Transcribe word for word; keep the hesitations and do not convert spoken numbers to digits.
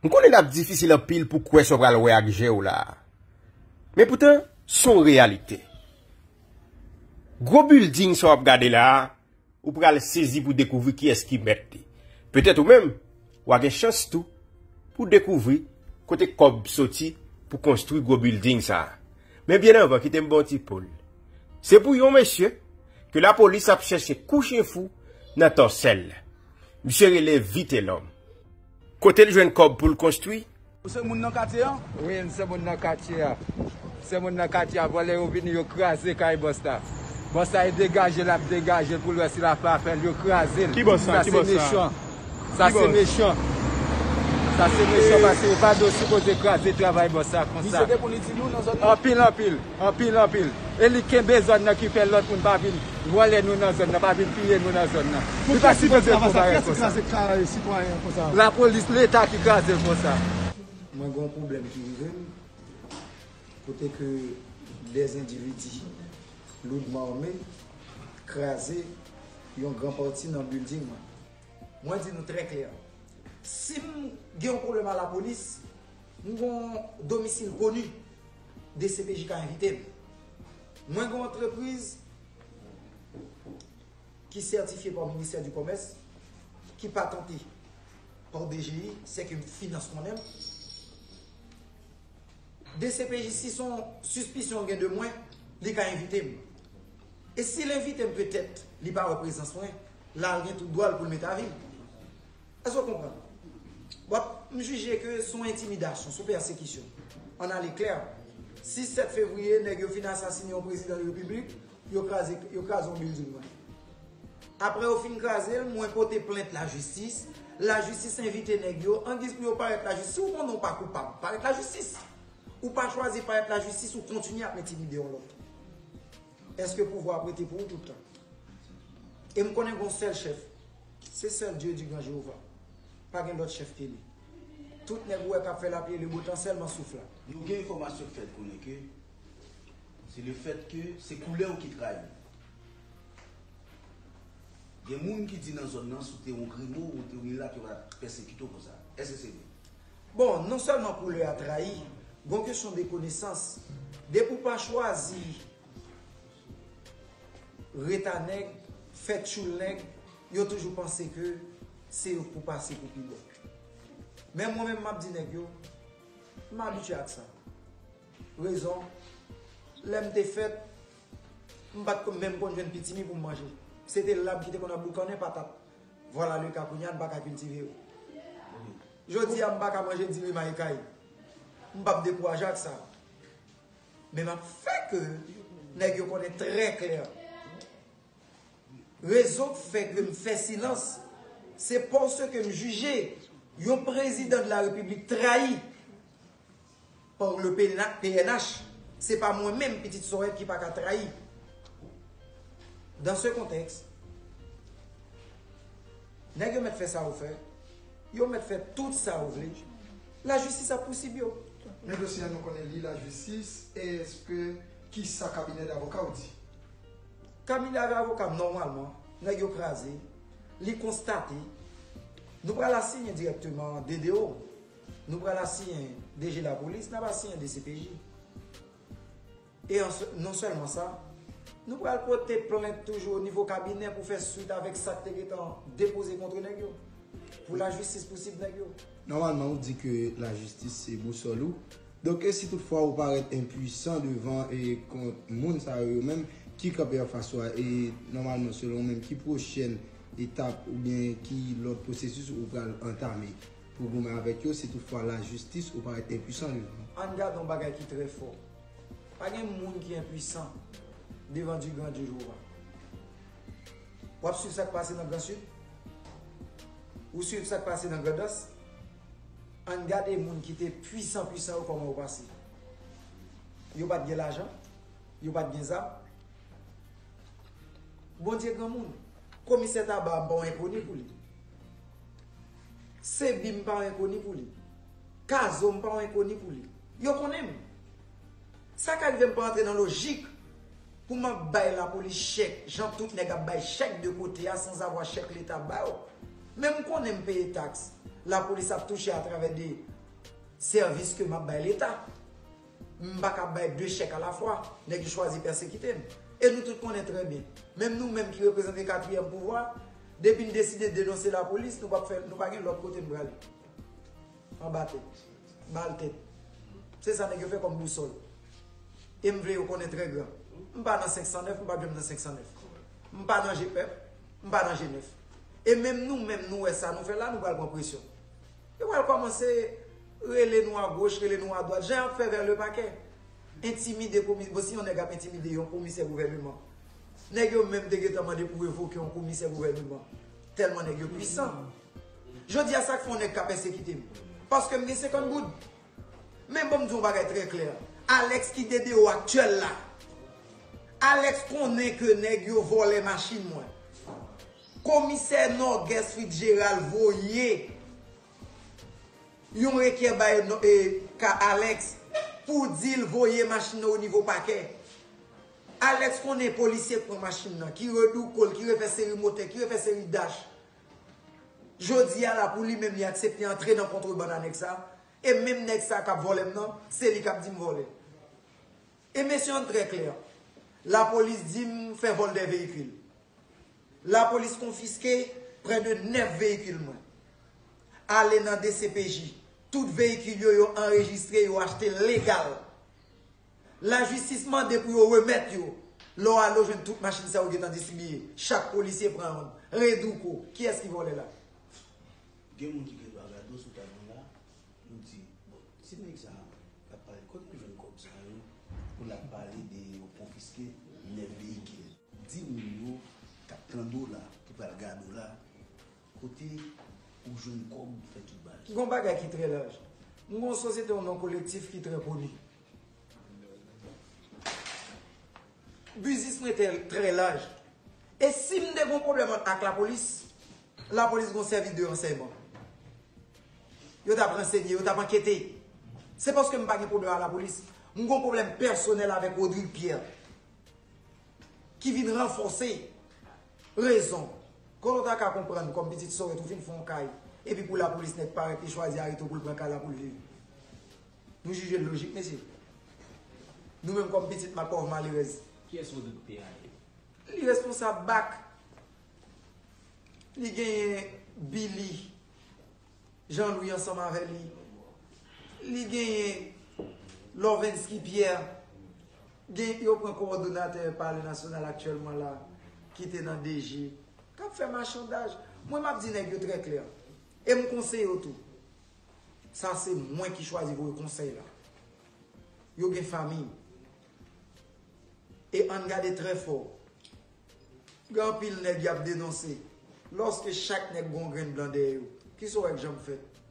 M konnen l ap difisil anpil pou kwè sa w pral wè ak je w la a. Men poutan, se yon reyalite. Gwo bilding sa w ap gade la a, ou pral sezi pou dekouvri kiyès ki mèt li. Petèt ou menm, w a gen chans tou pou dekouvri kote kòb soti pou konstwi gwo bilding sa a. Men byen anvan, kite m ba w ti pol. Se pou yon mesye ke lapolis ap chèche kou chen fou nan Tòsèl. Misye rele Vitelòm. Kote l jwenn kòb pou l konstwi? Ou se moun nan katye a? Wi, m se moun nan katye a. M se moun nan katye a. Vòlè yo vini, yo kraze kay bòs la. Bòs la, e degaje l ap degaje l pou l wè si l ap fè afè l. Yo kraze l. Ki bòs sa? Sa se mechan. Sa se mechan. Sa se mechan paske yo pa dwe sipoze kraze travay bòs la konsa. Misye gen pou li di nou nan zòn nan? Anpil, anpil. Anpil, anpil. E li kenbe zòn nan ki fè lòt moun pa vin vòlè nou nan zòn nan, pa vin piye nou nan zòn nan. Li pa sipoze fè yon bagay konsa. Lapolis, Leta ki kraze l konsa. Mwen gen yon pwoblèm ki rive m, kote ke des endividi loudman ame kraze yon gran pati nan bilding mwen. Mwen di nou trè klè, si m gen yon pwoblèm a lapolis, m gen yon domisil koni, D C P J ka envite m. Mwen gen yon antrepriz ki sètifye pa Ministè di Kòmès, ki patante pa D G I, sèke m finans mwen menm. D C P J, si se yon sispisyon l gen de mwen, li ka envite m. E si l envite m, petèt, li pa wè prezans mwen, la l gen tout dwa l pou l met avi m. Èske w konprann? Bon, m jije ke se yon entimidasyon, se yon pèsekisyon. Ann ale klè. Sis, sèt fevriye, nèg yo fin asasine yon prezidan de repiblik, yo kraze, yo kraze yon bilding mwen. Apre yo fin kraze l, mwen pote plent lajistis. Lajistis envite nèg yo, angiz pou yo parèt lajistis. Si w konnen w pa koupab, parèt lajistis. Ou pa chwazi parèt lajistis, ou kontinye ap entimide yon lòt. Èske pouvwa ap rete pou ou tout tan? E m konnen gon sèl chèf. Se sèl Dye di gran Jewova. Pa gen lòt chèf ke li. Tout nèg ou wè k ap fè lapli e lebotan sèlman souf la. Nou gen enfòmasyon k fè konnen ke se lefèt ke se koulè w ki trayi w. Gen moun ki di nan zòn nan, si w te yon grimo, ou te yon milat, yo pa t ap pèsekite w konsa. Èske se vre? Bon, non sèlman koulè a trayi, gon kesyon de konesans. Depi w pa chwazi ret a nèg, fè tchoul nèg, yo toujou panse ke se yo k pou pase pou pi bon. Men mwen menm, m ap di nèg yo, m abitye ak sa. Rezon, lè m te fèt, m pa t menm konn jwenn pitimi pou m manje. Se te lab ki te konn ap boukannen patat. Vwala leka kounye a n pa ka kiltive yo. Jodi a, m pa ka manje diri mayikay. M p ap dekouraje ak sa. Men m ap fè ke nèg yo konnen trè klè. Rezon k fè ke m fè silans, se paske m jije yon prezidan de la repiblik trayi par le P N H, se pa mwen menm, pitit Sorèt, ki pa ka trayi. Dans ce contexte, nèg yo mèt fè sa yo fè, yo mèt fè tout sa yo vle, lajistis ap pousib yo. Men dosye a nou konnen li lajistis, èske kisa kabinè davoka w di? Kabinè avoka m, nòmalman, nèg yo kraze, li konstate, nou pral asiyen dirèkteman D D O, nou pral asiyen D G lapolis, n ap asiyen D C P J. E an, non sèlman sa, nou pral pote plent toujou o nivo kabinè pou fè swit avèk sa k te gentan depoze kont nèg yo, pou lajistis pousib nèg yo. Nòmalman, ou di ke lajistis se bousòl ou. Donk, e si toutfwa ou parèt enpwisan devan e kont moun sa yo, yo menm ki kanpe anfas ou a, e nòmalman, selon ou menm, ki pwochèn etap oubyen ki lòt pwosesis ou pral antame pou goumen avèk yo, si toutfwa lajistis ou parèt enpwisan devan? Ann gade yon bagay ki trè fò. Pa gen moun ki enpwisan devan di gran Dye Jewova. W ap swiv sa k pase nan Gran Sid? Ou swiv sa k pase nan Grandans? Ann gade moun ki te pwisan, pwisan yo, kòman yo pase. Yo pa t gen lajan, yo pa t gen zam. Bondye granmoun, komisè Taba m pa yon enkoni pou li. Sebi m pa yon enkoni pou li. Kazo m pa yon enkoni pou li. Yo konnen m. Sa ka rive m pa antre nan lojik pou m ap bay lapolis chèk, jan tout nèg ap bay chèk de kote a, sanzavwa chèk Leta ap ba yo. Men m konnen m peye taks, lapolis ap touche atravè de sèvis ke m ap bay Leta. M pa ka bay de chèk alafwa. Nèg yo chwazi pèsekite m. E nou tout konnen trè byen. Menm nou menm ki reprezante katriyèm pouvwa, depi n deside denonse lapolis, nou p ap fè, nou pa gen lòt kote n prale. Anba tèt. Bal tèt. Se sa nèg yo fè kòm bousòl. E m vle yo konnen trè gran. M pa nan senk san nèf, m p ap janm nan senk san nèf. M pa nan G pèp, m pa nan G nèf. E menm nou menm, nou wè sa nou fè la, nou pral pran presyon. Yo pral kòmanse rele nou agoch, rele nou adwat. Jan y ap fè vè le pakè. Entimide komi-, bon, si yon nèg ap entimide yon komisè gouvèneman, nèg yo menm te gentan mande pou revoke yon komisè gouvèneman. Tèlman nèg yo pwisan. Jodi a, sa k fè yon nèg ka pèsekite m? Paske m gen senkant goud. Men bon, m di yon bagay trè klè. Alex ki D D O aktyèl la. Alex konnen ke nèg yo vòlè machin mwen. Komisè Norgues Fitzgerald voye yon rekè bay no-, e, ka Alex pou di l voye machin nan o nivo pakè. Alex konnen polisye k pran machin nan, ki redouko l, ki refè seri motè, ki refè seri dach. Jodi a la, pou li menm, li aksepte antre nan kontrebann a nèg sa. E menm nèg sa k ap vòlè m nan, se li k ap di m vòlè. E mesye, ann trè klè. Lapolis di m fè vòl de veyikil. Lapolis konfiske prè de nèf veyikil mwen. Ale nan D C P J. Tout veyikil yo, yo anrejistre, yo achte legal. Lajistis mande pou yo remèt yo. Lè w ale, w jwenn tout machin sa yo gentan distribiye. Chak polisye pran youn. Redouko. Kiyès ki vòlè la? Gen moun ki gen dwa gade w sou tablo la, nou di, bon, si nèg sa l ap pale, kote l jwenn kòb sa yo pou l ap pale de yo konfiske nèf veyikil? Di moun yo k ap tande w la, ki pral gade w la, kote ou jwenn kòb pou fè tout bagay sa? Gon bagay ki trè laj. M gon sosyete, yon non kolektif ki trè koni. Biznis mwen trè, trè laj. E si m te gon pwoblèm ak lapolis, lapolis gon sèvis de ransèyman. Yo t ap ransenye, yo t ap ankete. Se paske m pa gen pwoblèm ak lapolis. M gon pwoblèm pèsonèl avèk Rodrigue Pierre, ki vin ranfòse rezon. Kote w ta ka konprann kòm pitit Sorèt, ou fin fè yon kay, epi pou lapolis nèk parèt, li chwazi arete w pou l pran kay la pou l viv. Nou jije l lojik, mesye. Nou menm kòm pitit malpòv malerèz. Kiyès Rodrigue Pierre ye? Li responsab bak. Li genyen Billy Jean Louis ansanm avè li. Li genyen Lovensky Pierre. Gen, yo pran kowòdonatè Palè Nasyonal aktyèlman la, ki te nan D G, k ap fè machandaj. Mwen, m ap di nèg yo trè klè. E m konseye yo tou. Sa se mwen ki chwazi voye konsèy la. Yo gen fanmi. E ann gade trè fò. Gen anpil nèg y ap denonse. Lòske chak nèg gon grenn blan dèyè yo, kisa w wè k janm fèt?